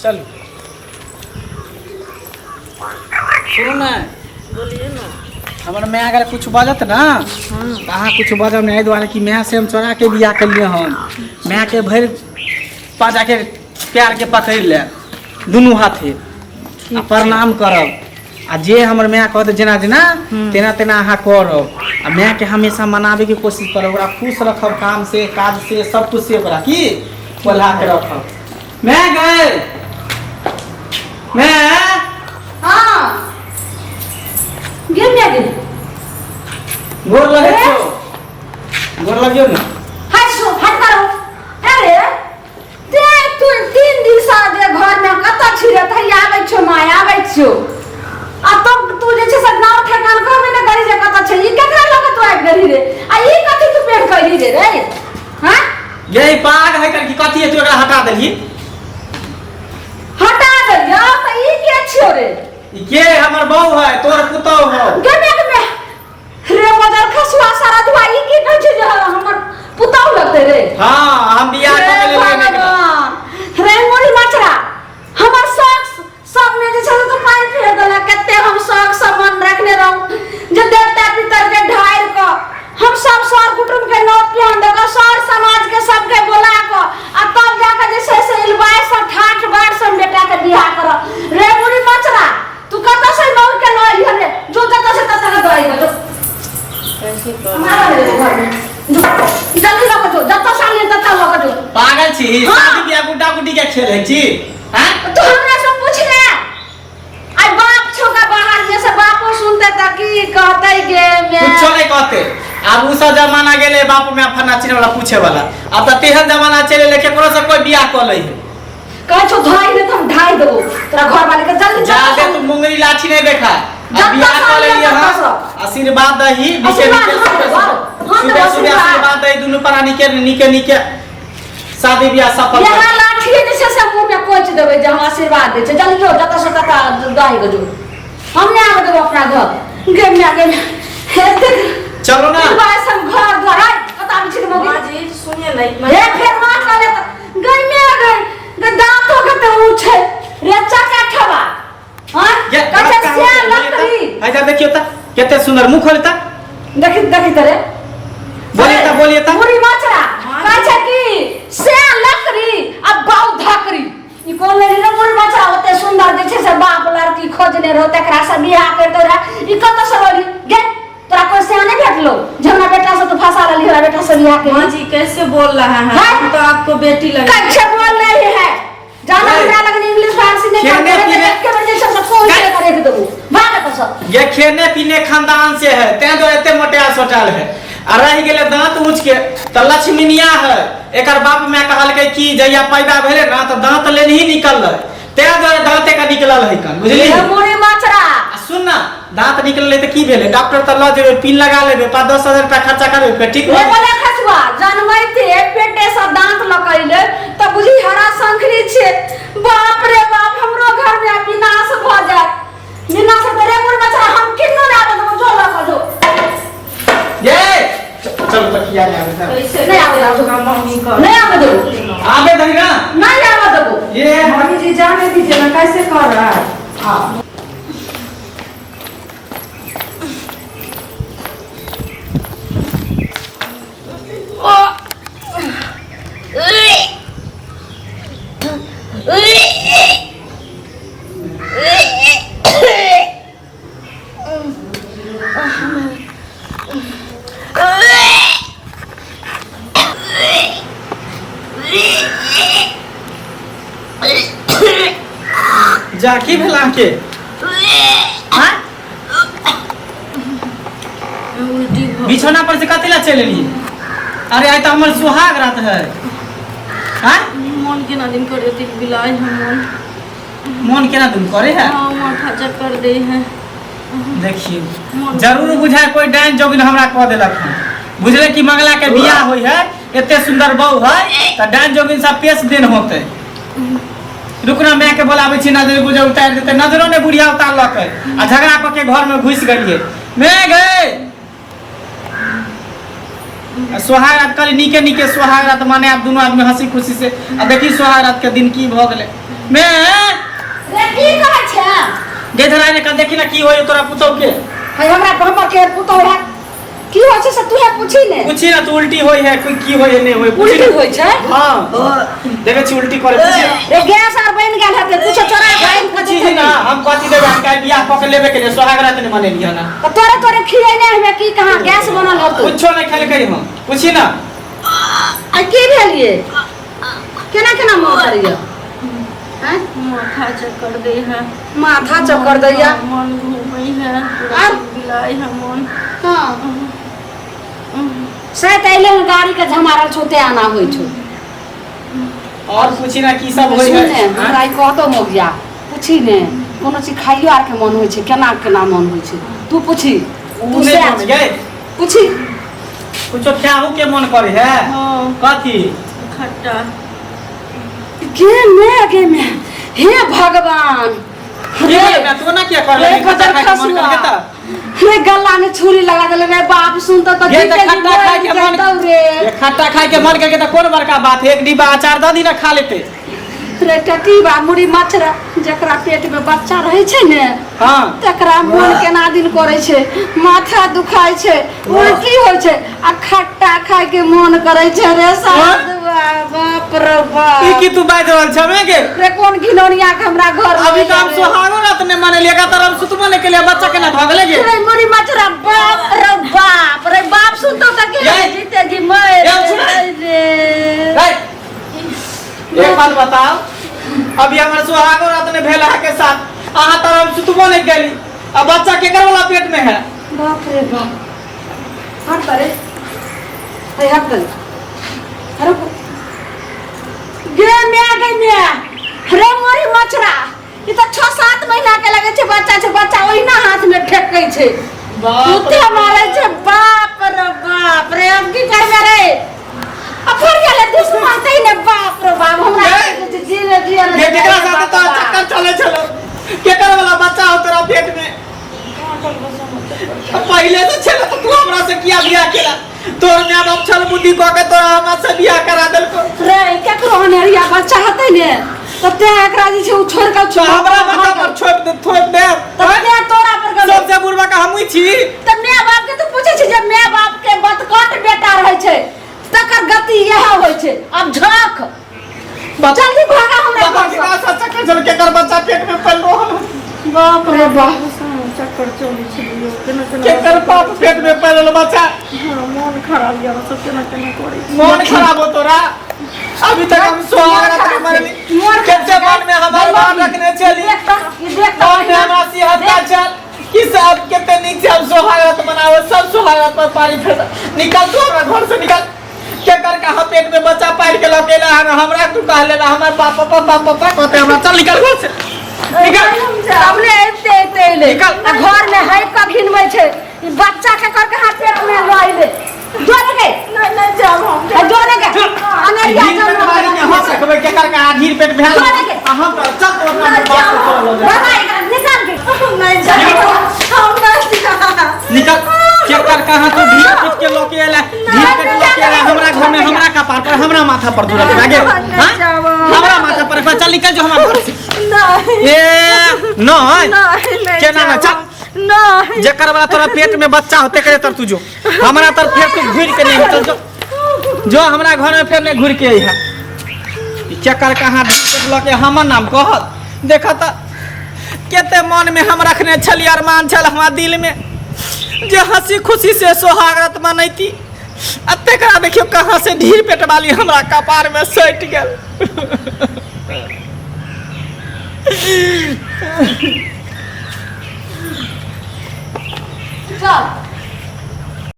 चलू सुनू ने। बोलिए ना। हमर माय अगर कुछ बजत ना तऽ अहाँ कुछ बजब नहि, एहि दुआरे कि माय से हम चोरा के बियाह केलियै हन। माय के भरि पाजा के प्यार के पकड़ि लेब दुनू हाथे आ प्रणाम करब, आ जे हमर माय कहत जेना जेना तेना तेना अहाँ करब, आ माय के हमेशा मनाबे के कोशिश करब, ओकरा खुश रखब काम से काज से सब कुछ से, ओकरा की बोला के रखब। मैं गए मैं। हाँ गिर गया गिर। गोर लगे छो, गोर लगियो ना। हट सो हट करो। अरे ते तू 3 दिन से जे घर में कत छी रे, तहिया आबै छो माय आबै छो, आ तब तू जे छै से नाव ठेकान कहबे ने करी जे कत छै, ई केकरा लग तू आबि गेली रे, आ ई कथी तू पेट कैली रे रे? हां ये पाग है कर की कथी है, तू एकरा हटा देलही? हटा देलियो त ई के छियो रे? ई के हमर बहू है, तोर पुतहु हो। गे गे गे रे बदर खसुआ सारा दुआ, ई की कहै छै जे हमर पुतहु लगतै रे? हाँ हम बियाह रे कऽ लेलियै ने एकरा। भगवान रे मोरी मचरा, हमर शौक सब में जे छै से तो पानि फेर देलक। कते हम शौक सब मन रखने रहूं जे देवता पितर के ढारि कऽ हम सब सर कुटुम्ब के नोत पिहान दऽ कऽ सर समाज के सबके बोला कऽ आ तब जाके जे छै से इलबाय से ठाठ बाट से हम बेटा के बियाह करब। रे मुड़ी मचरा, तू कतऽ से मौर के लऽ अइहऽ रे? जो जतऽ से ततऽ के दऽ अइहऽ, जो। कैसे कर हमारा ले घर में जो, जल्दी लऽ कऽ जो, जतऽ से आनलियै ततऽ लऽ कऽ जो। पागल छी? हाँ। शादी बियाह गुड्डा गुड्डी के खेल है छी? हैं? तू हमरा से पूछ ले, आई बाप छौ का बाहर में से बापो सुनते त की कहते गे मैं? कुछो नहीं कहते। आब उ सब जमाना गेले बाप में फन्ना चिन्ह वाला पूछे वाला, अब त तेहन जमाना चले ले केकरो से कोई बियाह क लै है। कहै छौ धोइ ले त हम ढाई देबो तोरा घर वाले के, जल्दी जा चल। दे तू मुंगरी लाठी नहीं देखा। जब अब बियाह तक क लेलिए। तक हां सब। आशीर्वाद दही नीके आशीर्वाद नीके हाँ सुबह देबो, हाँ देबो सुबह सुबह आशीर्वाद। आशीर्वाद दही दुनू प्राणी के नीके नीके शादी बियाह सफल यहाँ कर। लाठी जे छै से मुंह में कोच देबै जे हम आशीर्वाद दै छै। जल्दी जो जतऽ से ततऽ दही के जो, हम नहि आबऽ देबो अपना घर। गे माय गे माय, एतेक चलो ना। बस हम घर द्वार आइ कतऽ आबै छी रे मौगी? माँ जी सुनिए ना। हे फेर माँ कहले त गई में गई गई, दांतो के ते ऊंच है रे चका ठवा। हां ये कहे दांत कहाँ से होते हैं? बोलिए लकड़ी त। इधर देखियो त केते सुंदर मुंह खोलता। देखी देखी तरे। बोलिए त, बोलिए त। मुरी मचरा कहै छै कि से लकड़ी आ बाउ धकड़ी, ई कोन लेली रे मुरी मचरा? ओते सुंदर जे छै से बाप लड़की खोजने रहो तकरा से बियाह करतो रहे, ई कतऽ से रोली गे? तोरा कोई सियाने नहीं भेटलो जे हमरा बेटा से तू फंसा लेली, हमरा बेटा से बियाह माँ केली? जी कैसे बोल रहा है? हैं? हम तो आपको बेटी लगे। कैसे बोल रही है जाना? नहीं। हमरा लगन इंग्लिश फारसी नहीं खेने करते पीने- के बजे से सबको काय? उसे करे के देबो भाग एतऽ से। ये खेने पीने खानदान से है तें तो एते मोटायल सोटायल है, आ रहि गेलै दांत ऊँच के तऽ लक्ष्मीनिया है। एकर बाप माय कहलकै कि जहिया पैदा भेलै ना तऽ दांत लेनही निकललै, तें दुआरे दांते के निकलल है कन, बुझली? हे मुड़ी मचरा। आ सुन ना, दांत निकललै तऽ की भेलै? डॉक्टर तऽ लऽ जेबै, पिन लगा लेबै, 5-10 हजार रुपया खर्चा करबै, फेर ठीक हे भऽ जेतै। बोले खसुआ, जनमैते पेटे से दांत लकैले तऽ बुझी हरा शंखरी छे। बाप रे बाप, हमरो घर में आब विनाश भऽ जायत, विनाश हेतै रे मुड़ी मचरा। हम किन्नो नहि आबऽ देबो, जो लऽ कऽ जो। ये चल तऽ किया नहि आबै तऽ? कैसे नहीं आवे कैसे आपका मम्मी का नहीं आबऽ देबो। आबे दही ना। नहीं आबऽ देबो। ये मम्मी जी जाने दीजिए ना, कैसे कर रहा है? हाँ। जा की भेल अहाँके? आँय? उल्टी भऽ बिछौना पर से कथी ला चलि एलियै? अरे आइ तऽ हमर सुहाग रात है। आँय? मन केना दिन करे तिल बिलाय है मन। मोन केना दुन करे है? हाँ, माथा चक्कर दे है। देखियौ जरूर बुझाय कोई डाइन जोगिन हमरा कह देलक हन। बुझले कि मंगला के बियाह होई है, एते सुंदर बहू है तऽ डाइन जोगिन सब पेश दिन होते। रुकना, माय के बोलाबै छी, नजर गुजर उतारि देतै। नजरो ने बुढ़िया उतारलकै आ झगड़ा कऽ के घर में घुसि गेलियै। मैं गए आ सोहाग रात कहली नीके नीके सोहाग रात मनायब दुनू आदमी हंसी खुशी से, आ देखी सोहाग रात के दिन की भऽ गेलै। मैं रे की कहै छै गे धरा ने कल देखी ना की होय तोरा पुतौ के है हमरा हमर के पुतौ है की होइ छै से तू है पूछी ने पूछी ना तू उल्टी होय है कोई की होय है नहीं होय पूछी उल्टी ना। होइ छै हाँ देखे छी उल्टी करे पूछी ना। रे गैस आर बनि गेल हेतै कुछो चोरा के आनि कऽ पूछी देतै। ना हम कथी देबै हम काल्हि बियाह कऽ के लेबे के लिए सोहाग रात नहीं मनेलियै ना तऽ तोरे तोरे खिएने हमे की कहाँ गैस बनल होतौ कुछो नहीं खेलकै हम पूछी ना आ की भेलिए केना केना मोन करैया हैं माथा चक्कर दै है माथा चक्कर दैया मन घूमै है पूरा आर? बिलाइ है मन हाँ से तऽ अइले हन गाड़ी के झमारल छौ ते आना होइ छौ और पूछी ना की सब होय सुन है ने हमरा ई कहतो मोगिया पूछी ने कोनो चीज खाइयो आर के मन होइ छै केना केना मन होइ छै तू पूछी उ तू नहीं सएह मन गए पूछी कुछो खाहू के मन करे है हाँ कथी खट्टा गे मे गे मे हे भगवान की रे भेलै तू ना किया कर रे लेली खट्टा खतर खाय के मन खसुआ कर त रे गला में छुरी लगा देले रे बाप सुन त ये त खट्टा खाय के मन रे ये खट्टा खाय के मन करके त कोन बड़का बात है एक डिब्बा अचार द दी ना खा लेते रे टटीबा मुड़ी मछरा जकरा पेट में बच्चा रहै छै ने हाँ तकरा मोन केना दिन करै छै माथा दुखाइ छै उल्टी होइ छै आ खट्टा खाय के मोन करै छै रे साधुआ बाप रे ई बाप की तू बाजि रहल छमे गे रे कोन घिनौनिया के हमरा घर में अभी तो हम रे। सोहागो रात ने मनेलिए का तर हम सुतबो नहीं के लिए बच्चा केना भऽ गेलै गे रे मुड़ी मछरा बाप रे बाप रे बाप सुनतो त के ये। जीते जी मर ये सुन। रे रे, एक बात बताओ अभी हमर सोहागो रात ने भेल अहाँ के साथ अहाँ तर हम सुतबो नहीं केली आ बच्चा केकर वाला पेट में है बाप रे बाप हट परे हे हट परे अरे गे मैं गे मैं रे मोरी मछरा ई त 6 7 महीना के लगे छै बच्चा छै बच्चा ओहिना हाथ में फेकै छै बाप कुत्ते मारे छै बाप रे बाप रे हम की करबे रे आ फर गेलै दुश्मन तै ने बाप रे बाप हमरा ये। जी रे जी रे ये केकरा साथे तो चक्कर चले छलो केकर वाला बच्चा हो तोरा पेट में आ पहिले से छल तो तू हमरा से किया बियाह केला तोर माय बाप छल बुद्धि कऽ के तोरा हमरा से बियाह करा देलको रे केकरो अनेरिया बच्चा हेतै ने तऽ तें एकरा जे छै ओ छोड़ि कऽ तो हमरा बच्चा पर छोड़ि दे थोपि दे तऽ तें तोरा पर गेलै सबसे बुढ़वा का हमही छी तऽ माय बाप के तऽ पूछै छै जे माय बाप के बतकट बेटा रहै छै तकर गति इएह होइ छै आब झक जल्दी भागा हमरा बाबा घरसँ। के का चक्कर चल केकर बच्चा पेट में पल रहल बाप रे बाप चक्कर चलै छै यौ केना केना केकर बाप पेट में पलल बच्चा हाँ मोन खराब यऽ सब केना केना करै छै मन खराब हो तोरा अभी तक हम सोहाग रात में मरली मोन केते मन में हमार मान रखने चली देख तऽ, ई देख तऽ मन में हमरा सिहता चल कि सब केते नीक से हम सोहाग रात मनावे सब सोहाग रात पर पानी फेर निकल तू हमरा घर से निकल केकर कहाँ पेट में बच्चा पार के लकेला हन हमरा तू कह लेला हमर पापा पापा पापा कहते हमरा चल निकल घर से निकल सामने अबिते अबिते अइले निकल। आ घर में है कब घिनबै छै ई बच्चा के करके हाथ पेट में लऽ अइले जो ने गे नहि नहि जायब हम आ जो ने गे अनरिया घीर पेट जन्म वाली के हम रखबै केकर कहाँ घीर पेट भेल जो ने गे। आ हम तो चल तो अपना बाप के चल लऽ जा। बाबा एकरा निकाल के हम नहि जायब हम नहि जायब निकल केकर कहाँ तू ढीर पीट के लके एला ढीर पेट लके एला हमरा घर में हमरा कपार पर हमरा माथा पर दूर लागे हां हमरा माथा पर रखबे, चल निकल जो हमरा घर से नहि ए नहीं नहि नहि केना ना चल नहि जेकर वाला तोरा पेट में बच्चा होते करे तर तू जो हमरा तर फेर तू घुर के नहीं चल जो जो हमरा घर में फेर नहीं घुर के अइहा ई चक्कर कहाँ ढीर पेट लके हमर नाम कहत देखा त केते मन में हम रखने छली अरमान छल हमरा दिल में जे हंसी खुशी से सोहागरत मनैती आ तेकरा देखियो कहाँ से ढीर पेट वाली हमरा कपार में सटि गेल चल